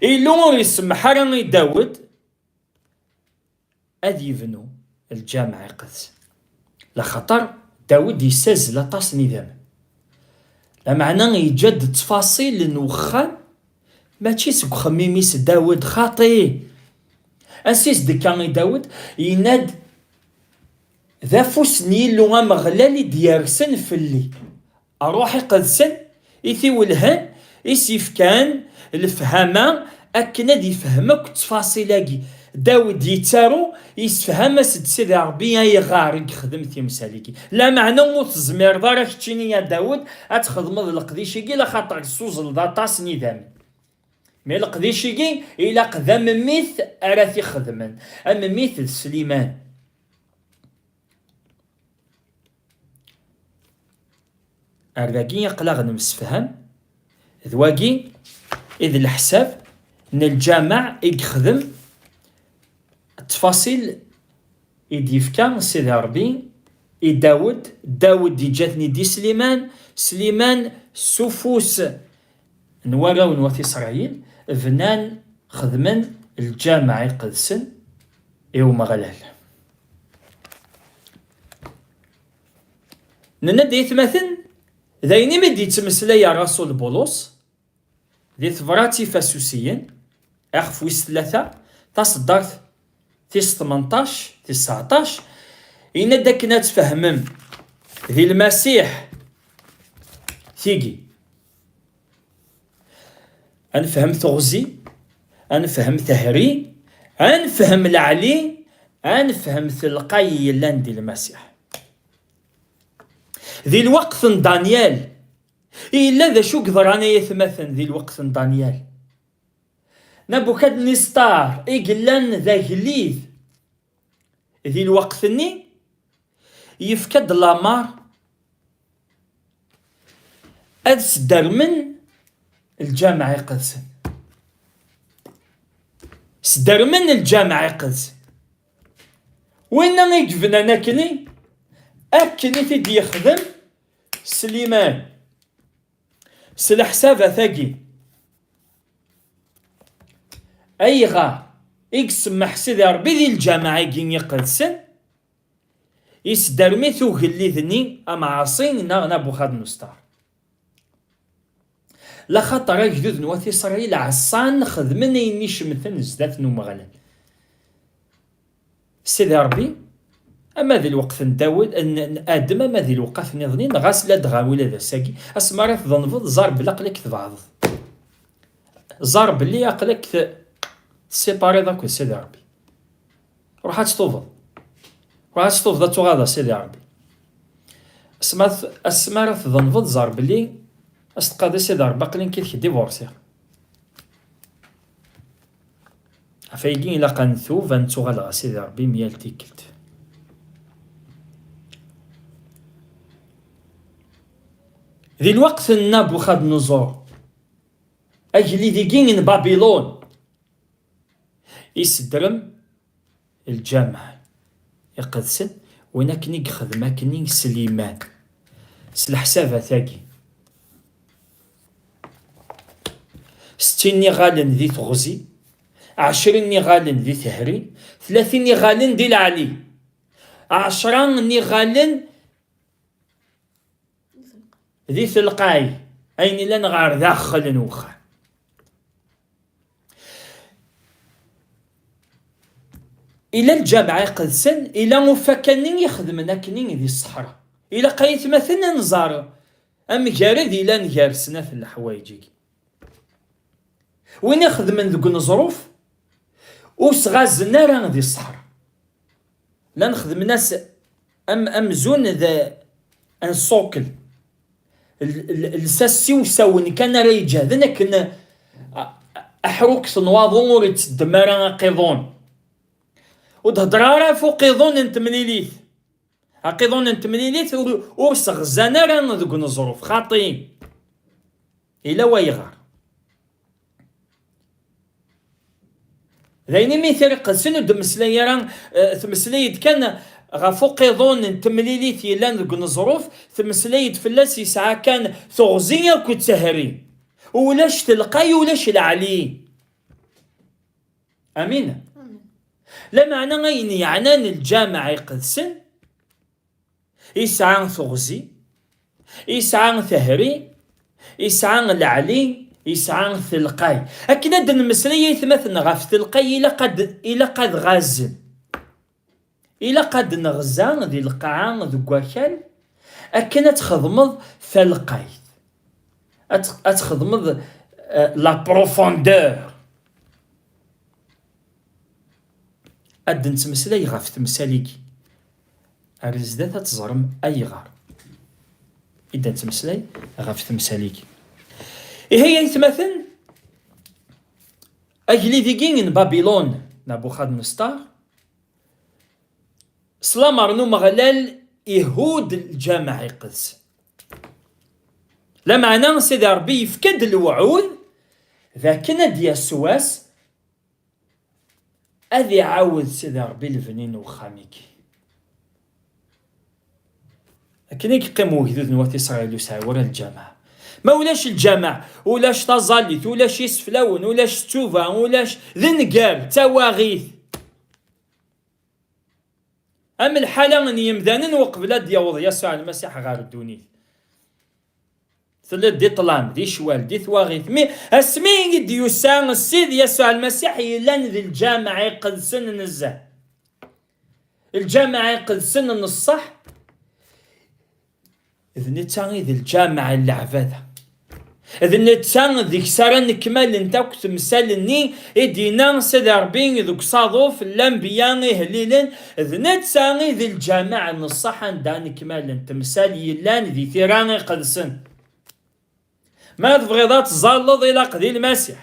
Illu ur isemmeḥ ara i Dawed ad yebnu lǧameɛ iqedsen. Laxaṭer Dawed yessazzel aṭas n idammen. Lameɛna yeǧǧa-d ttfaṣil n wexxam, mačči seg uxemmim-is Dawed, xaṭi. Ansi s-d-ikka i Dawed? Yenna-d: "D afus n Yillu Ameɣlal i d-yersen fell-i." Ṛṛuḥ iqedsen i t-iwellhen, i s-yefkan lefhama akken ad yefhem akk ttfaṣil-agi. Dawed yettaru, yessefham-as-d Sidi Ṛebbi ayɣer i yexdem timsal-agi. Lameɛna ur tezmireḍ ara keččini, a Dawed, ad txedmeḍ leqdic-agi, laxaṭer tessuzzleḍ aṭas n idammen. Mi leqdic-agi ilaq d amemmit ara t-ixedmen, amemmit d Sliman. Ar dagi aql-aɣ nemsefham, d wagi i d leḥsab n lǧameɛ i yexdem, ttfaṣil i d-yefka Sidi Ṛebbi i Dawed. Dawed yeǧǧa-ten-id i Sliman, Sliman s ufus n warraw n wat Isṛayil bnan, xedmen lǧameɛ iqedsen i Umeɣlal. Nenna-d i yetmaten, d ayen imi d-yettmeslay Ṛṛasul Bulus di tebrat Ifasusiyen, axef wis tlata, taṣeddart tis tmenṭac, tis tseɛṭac, yenna-d akken ad tfehmem di Lmasiḥ tigi. Ad nefhem teɣzi, ad nefhem tehri, ad nefhem leɛli, ad nefhem telqay yellan di Lmasiḥ. Di lweqt n Danyal, yella d acu i yeḍran, ay atmaten, di lweqt n Danyal? Nabukadnisṭar, i yellan d agellid di lweqt-nni, yefka-d lameṛ ad sdermen lǧameɛ iqedsen. Sdermen lǧameɛ iqedsen. Winna i yebnan akkenni, akken i t-id-yexdem Sliman. S leḥsabat-agi, ayɣer i isemmeḥ Sidi Ṛebbi di lǧameɛ-agi iqedsen, isderm-it ugellid-nni amɛaṣi neɣ Nabuxadnuṣṭar? Laxaṭer agdud n wat Isṛayil ɛeṣṣan, xedmen ayen icemten zdat n Umeɣlal. Sidi Ṛebbi, ama di lweqt n Dawed, n, n Adem, ama di lewqat nniḍen, ɣas ladɣa ula d ass-agi, asmi ara tḍenbeḍ, ẓer belli aql-ak tbeɛdeḍ. Ẓer belli aql-ak t-, tessipariḍ akked Sidi Ṛebbi. Ruḥ ad testubeḍ. Ruḥ ad testubeḍ, ad tuɣaleḍ ɣer Sidi Ṛebbi. Asmi, asmi ara tḍenbeḍ, ẓer belli as-teqqareḍ i Sidi Ṛebbi, aql-i nekk yid-k divorsiɣ. Ɣef wayagi ilaq ad ntub, ad nettuɣal ɣer Sidi Ṛebbi myal tikkelt. Di lweqt n Nabuxadnuẓur, agellid-agi n Babilun, iseddrem lǧameɛ iqedsen, win akken i yexdem akkenni Sliman, s leḥsabat-agi. Settin n iɣallen di teɣzi, ɛecrin n iɣallen di tehri, tlatin n iɣallen di leɛli, ɛecra n iɣallen di telqay, ayen illan ɣer daxel n wexxam. Ila lǧameɛ iqedsen, ila ufakkan-nni ixedmen akkenni di ṣṣeḥra. Ilaq ay atmaten ad nẓer amgared ilan gar snat n leḥwayeǧ-agi. Win ixedmen deg uneẓruf, ur s-ɣazen ara di ṣṣeḥra. Llan xedmen-as am-, amzun d un socle. L-, l-, lsas s iwsawen kan ara iǧehden akken a-, a-, aḥrukes n waḍu ur itteddem ara aqiḍun. Ur d-heddeṛ ara ɣef uqiḍun n temlilit. Aqiḍun n temlilit ur, ur seɣzan ara deg uneẓruf, xaṭi. Yella wayɣer. D ayen imi Tira Iqedsen ur d-temmeslay ara, eh, temmeslay-d kan ɣef uqiḍun n temlilit yellan deg uneẓruf, temmeslay-d fell-as yesɛa kan teɣzi akked tehri. Ulac telqay, ulac leɛli. Amin. Amin. Lameɛna ayen yeɛnan lǧameɛ iqedsen, isɛa teɣzi, isɛa tehri, isɛa leɛli, isɛa telqay. Akken ad d-nemmeslay aytmaten ɣef telqay, ilaq ad, ilaq ad ɣazen. Ilaq ad neɣza di lqaɛa, deg wakal, akken ad txedmeḍ talqayt. Ad t-, ad txedmeḍ, eh, la profondeur. Ad d-nettmeslay ɣef temsal-agi. Ar zdat ad teẓrem ayɣer i d-nettmeslay ɣef temsal-agi. Ihi, ay atmaten, agellid-agi n Babilun, Nabuxadnessar, s lamer n Umeɣlal, ihudd lǧameɛ iqedsen. Lameɛna, Sidi Ṛebbi yefka-d lewɛud d akken ad d-yas wass ad iɛawed Sidi Ṛebbi lebni n uxxam-agi. Akken i yeqqim wegdud n wat Isṛayil ur sɛi ara lǧameɛ. Ma ulac lǧameɛ, ulac taẓallit, ulac iseflawen, ulac ttuba, ulac d nnger, d tawaɣit. Am lḥala n yemdanen uqbel ad d-yaweḍ Yasuɛ Lmasiḥ ɣer ddunit. Telliḍ di ṭṭlam, di ccwal, di twaɣit. Mi asmi i d-yusa Ssid Yasuɛ Lmasiḥ, yellan d lǧameɛ iqedsen nezzeh. Lǧameɛ iqedsen n ṣṣeḥ, d netta i d lǧameɛ n leɛbada. D netta deg-s ara nekmalent akk temsal-nni i d-yenna Sidi Ṛebbi deg usaḍuf n lanbeyya ihellilen, d netta i d lǧameɛ n ṣṣeḥ anda nekmalent temsal yellan di Tira Iqedsen. Ma tebɣiḍ ad tẓalleḍ, ilaq di Lmasiḥ.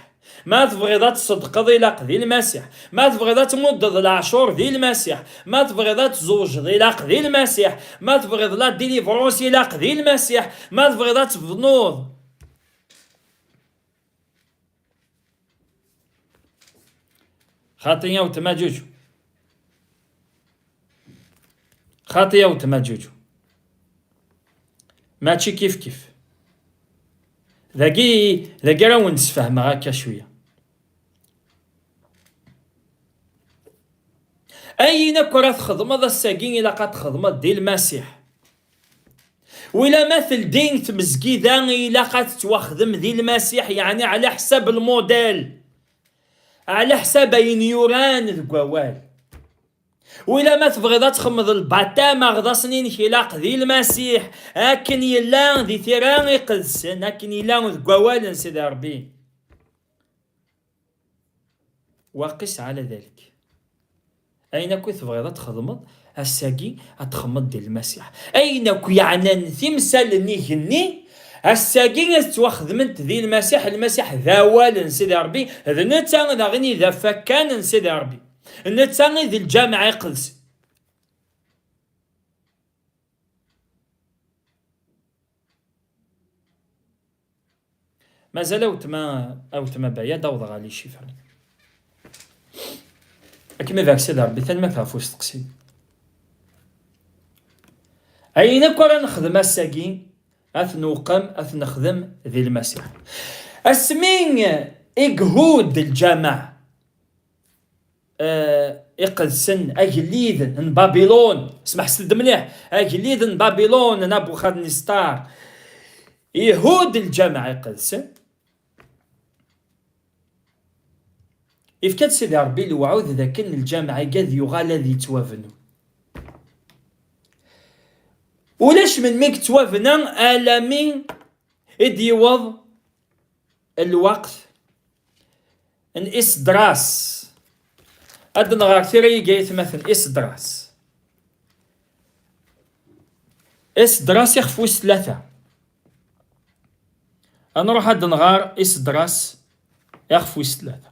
Ma tebɣiḍ ad tṣeddqeḍ, ilaq di Lmasiḥ. Ma tebɣiḍ ad tmuddeḍ leɛcur, di Lmasiḥ. Ma tebɣiḍ ad tzewǧeḍ, ilaq di Lmasiḥ. Ma tebɣiḍ la délivrance, ilaq di Lmasiḥ. Ma tebɣiḍ ad tebnuḍ. Xaṭi a weltma Ǧuǧu. Xaṭi a weltma Ǧuǧu. Mačči kif kif. Dagi, dagi ara wen-d-sfehmeɣ akka cwiya. Ayen akk ara txedmeḍ ass-agi, ilaq ad txedmeḍ di Lmasiḥ. Wila ma teldi tmezgida, ilaq ad tettwaxdem di Lmasiḥ, yeɛni ɛla ḥsab lmudel, ɛla ḥsab ayen yuran deg wawal. Wila ma tebɣiḍ ad txedmeḍ lbatam, aɣḍasen-inek ilaq di Lmasiḥ, akken yella di Tira Iqedsen, akken yella deg wawal n Sidi Ṛebbi. Waqis ɛla dalik. Ayen akk i tebɣiḍ ad txedmeḍ, ass-agi ad txedmeḍ di Lmasiḥ. Ayen akk yeɛnan timsal n igenni, ass-agi ad ttwaxedment di Lmasiḥ. Lmasiḥ d awal n Sidi Ṛebbi, d netta daɣen i d afakkan n Sidi Ṛebbi. Netta i d lǧameɛ iqedsen. Mazal a weltma, a weltma Baya, ad awḍeɣ ɣer les chiffres. Ad kem-ibarek Sidi Ṛebbi, tanemmirt ɣef usteqsi. Ayen akk ara nexdem ass-agi, ad t-newqem, ad t-nexdem di Lmasiḥ. Asmi i ihudd lǧameɛ, eh, iqedsen, agellid n Babilun, smeḥset-d mliḥ, agellid n Babilun, Nabuxadnessar, ihudd lǧameɛ iqedsen, ifka-d Sidi Ṛebbi lewɛud d akken lǧameɛ-agi ad yuɣal ad yettwabnu. Ulac melmi i yettwabna alami i d-yewweḍ lweqt n Isdras. Ad nɣer tira-agi ay atmaten, Isdras. Isdras ixef wis tlata. Ad nruḥ ad nɣer Isdras ixef wis tlata.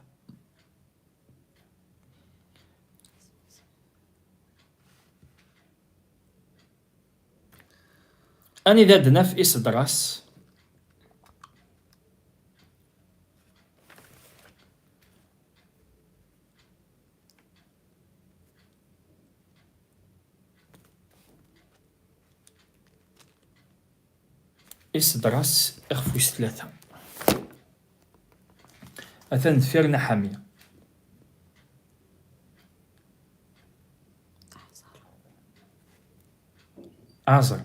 Anida d-naf Isdras? Isdras ixef wis tlata. Atan deffir Naḥami. Aẓr.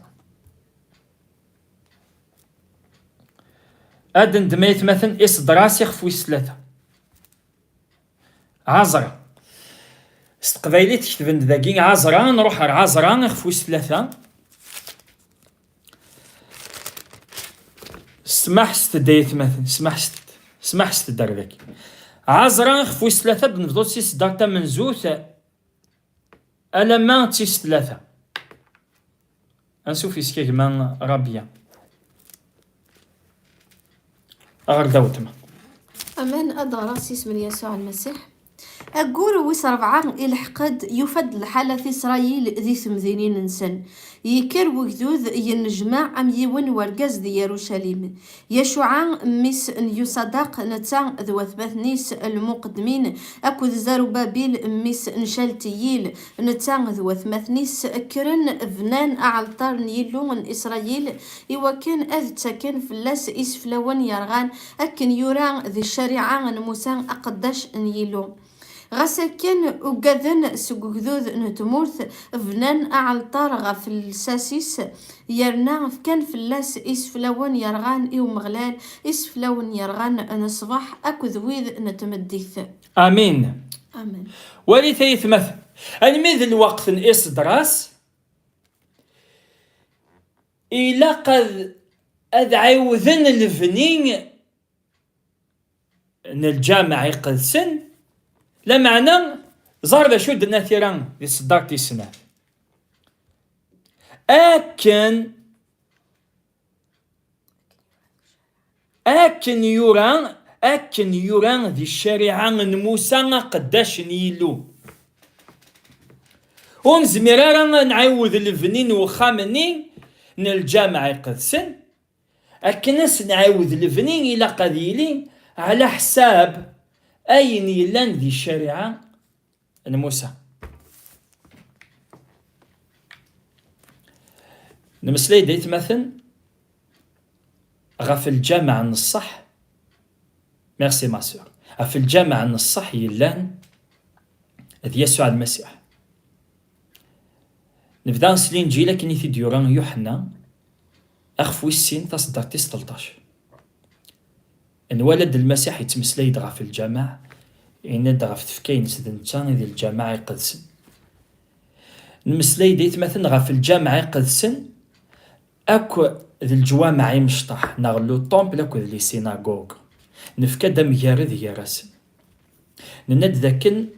Ad ndem aytmaten Isdras ixef wis tlata. Ɛaẓra. S teqbaylit ketben-d dagi Ɛaẓra, nruḥ ar Ɛaẓra, ixef wis tlata. Smaḥset-d ay atmaten, smaḥset-d, smaḥset-d ar dagi. Ɛaẓra, ixef wis tlata, ad nebḍu s iseddar tamenzut, alamma d tis tlata. Ansuf yes-k a gma Rabia. Aɣer d awetma. Aman ad ɣreɣ s yisem n Yasuɛ Lmasiḥ. Aggur wis ṛebɛa ileḥq-d, yufa-d lḥalat Isṛayil di temdinin-nsen. Yekker wegdud yennejmaɛ am yiwen wergaz di Yarucalim. Yacuɛa, mmi-s n Yusadaq, netta d watmaten-is lmuqeddmin, akked Zarubabil, mmi-s n Caltiyil, netta d watmaten-is, kkren bnan aɛalṭar n Yillu n Isṛayil, iwakken ad ttaken fell-as iseflawen yerɣan, akken yura di ccariɛa n Musa aqeddac n Yillu. Ɣas akken ugaden seg ugdud n tmurt, bnan aɛalṭar ɣef lsas-is, yerna fkan fell-as iseflawen yerɣan i Umeɣlal, iseflawen yerɣan n ṣṣbeḥ akked wid n tmeddit. Amin. Amin. Walit ay atmaten, almi d lweqt n Isdras, ilaq ad, ad ɛiwden lebni n lǧameɛ iqedsen, lameɛna ẓer d acu d-tenna tira di tseddart tis snat. Akken, akken yura, akken yura di ccariɛa n Musa aqeddac n Yillu. Ur nezmir ara ad nɛiwed lebni n wexxam-nni n lǧameɛ iqedsen. Akken ad s-nɛiwed lebni, ilaq ad yili ɛla ḥsab ayen yellan di ccariɛa n Musa. Nemmeslay-d aytmaten ɣef lǧameɛ n ṣṣeḥ. Merci, ma sœur. Ɣef lǧameɛ n ṣṣeḥ yellan d Yasuɛ Lmasiḥ. Nebda s Linǧil akken i t-id-yura Yuḥenna, axef wis sin, taṣeddart tis tleṭṭac. Nwala-d Lmasiḥ yettmeslay-d ɣef lǧameɛ, yenna-d ɣef tfekka-ines d netta i d lǧameɛ iqedsen. Nemmeslay-d aytmaten ɣef lǧameɛ iqedsen akk d leǧwameɛ imecṭaḥ, neɣ le temple akked les synagogues. Nefka-d amgarad gar-asen. Nenna-d dakken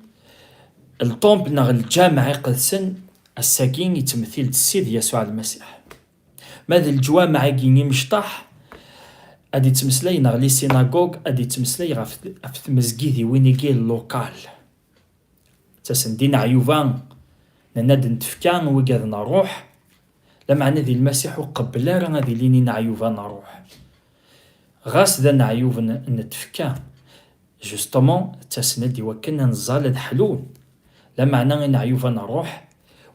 le temple neɣ lǧameɛ iqedsen, ass-agi yettmetil-d Ssid Yasuɛ Lmasiḥ. Ma d leǧwameɛ-agi imecṭaḥ, ad ittmeslay, neɣ les synagogues, ad ittmeslay ɣef, ɣef tmezgidiwin-agi lokal. Ttasen-d ineɛyuba, nenna-d n tfekka, wigad n ṛṛuḥ, lameɛna di Lmasiḥ ur qebbel ara ad ilin ineɛyuba n ṛṛuḥ. Ɣas d aneɛyub n, n tfekka, justement, ttasen-d iwakken ad nẓall ad ḥlun. Lameɛna ineɛyuba n ṛṛuḥ,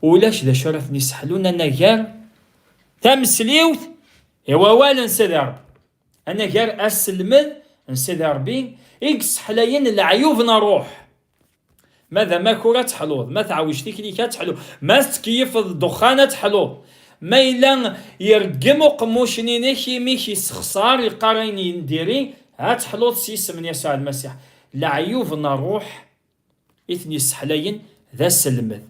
ulac d acu ara ten-isseḥlun anagar tamesliwt i wawal n Sidi Ṛebbi. Anagar aselmed n Sidi Ṛebbi i yesseḥlayen leɛyub n ṛṛuḥ. Ma d amakur ad teḥluḍ, ma tɛewj tikli-k ad teḥluḍ, ma tettkeyyifeḍ ddexxan ad teḥluḍ, ma yella ireggem uqemmuc-nni-inek, imi-k yessexṣar, yeqqar ayen n diri, ad teḥluḍ s yisem n Yasuɛ Lmasiḥ. Leɛyub n ṛṛuḥ i ten-yesseḥlayen d aselmed.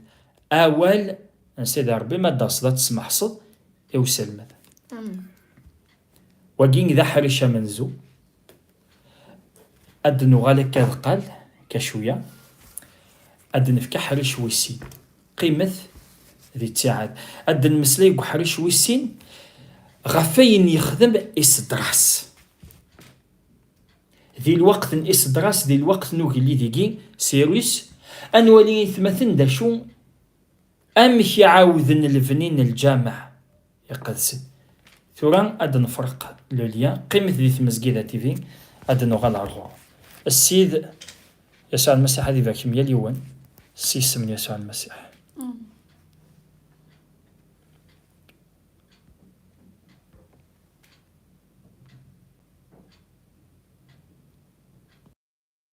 Awal n Sidi Ṛebbi, ma d-taseḍ ad tesmeḥseḍ i uselmed. Amen. Wagi d aḥric amenzu. Ad d-nuɣal akka d qqal, akka cwiya. Ad d-nefk aḥric wis sin. Qqimet, di ttiɛad. Ad d-nmeslay deg uḥric wis sin ɣef wayen yexdem Isdras. Di lweqt n Isdras, di lweqt n ugellid-agi, Sirus, ad nwali aytmaten d acu, amek i ɛawden lebni n lǧameɛ iqedsen. Tura ad nefreq le lien, qqimet di Tmezgida T V, ad nuɣal ar ɣur. Ssid Yasuɛ Lmasiḥ ad ibarek mgal yiwen, s yisem n Yasuɛ Lmasiḥ.